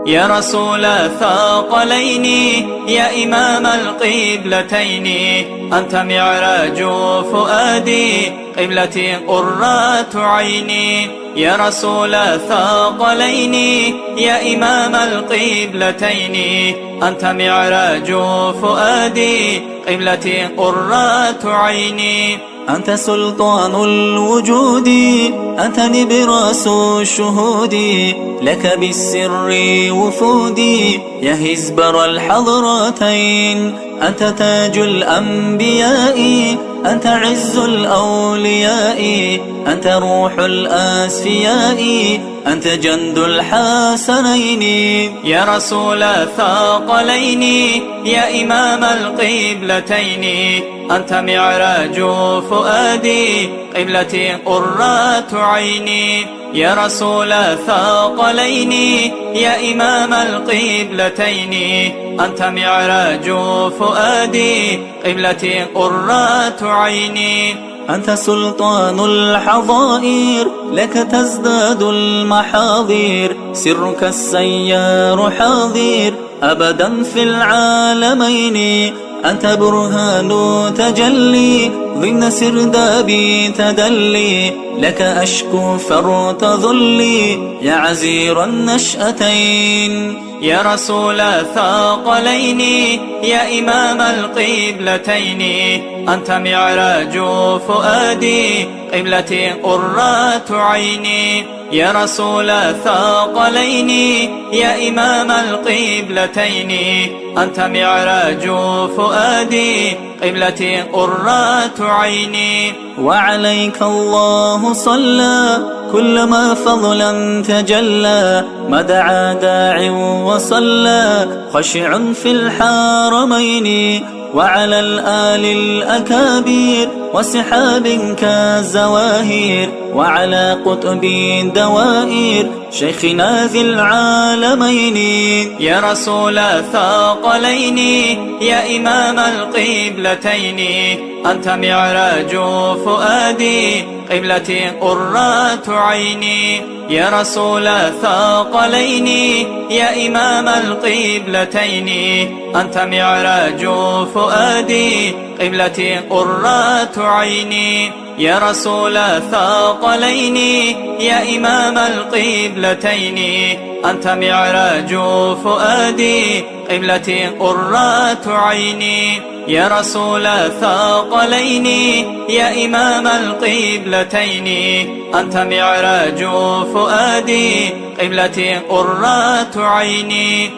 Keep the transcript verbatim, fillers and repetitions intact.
يا رسول الثقلين، يا إمام القبلتين، أنت معراج فؤادي، قبلتي قرة عيني. يا رسول الثقلين، يا إمام القبلتين، أنت معراج فؤادي، قبلتي قرة عيني. أنت سلطان الوجود، أنت نبراس الشهود، لك بالسر وفودي، يا هزبر الحضرتين. أنت تاج الأنبياء، أنت عز الأولياء، أنت روح الأصفياء، أنت جند الحسنين. يا رسول الثقلين، يا إمام القبلتين، أنت معراج فؤادي، قبلتي قرة عيني. يا رسول الثقلين، يا إمام القبلتين، أنت معراج فؤادي، قبلتي قرة عيني. أنت سلطان الحظائر، لك تزداد المحاضير، سرك السيار حاضر أبدا في العالمين. أنت برهان تجلي، ضمن سرداب تدلي، لك أشكو فرط ظلي يا عزير النشأتين. يا رسول الثقلين، يا إمام القبلتين، أنت معراج فؤادي، قبلتي قرة عيني. يا رسول الثقلين، يا إمام القبلتين، أنت معراج فؤادي، قبلتي قرة عيني. وعليك الله صلى، كلما فضلا تجلى، ما دعا داع وصلى، خشع في الحرمين، وعلى الآل الأكابر، وصحاب كالزواهر، وعلى قطب الدوائر، شيخنا ذي العالمين. يا رسول الثقلين، يا إمام القبلتين، أنت معراج فؤادي، قبلتي قرة عيني. يا رسول الثقلين، يا إمام القبلتين، أنت معراج فؤادي، قبلتي قرة عيني. يا رسول الثقلين، يا إمام القبلتين، أنت معراج فؤادي، قبلتي قرة عيني. يا رسول الثقلين، يا إمام القبلتين، أنت معراج فؤادي، قبلتي قرة عيني.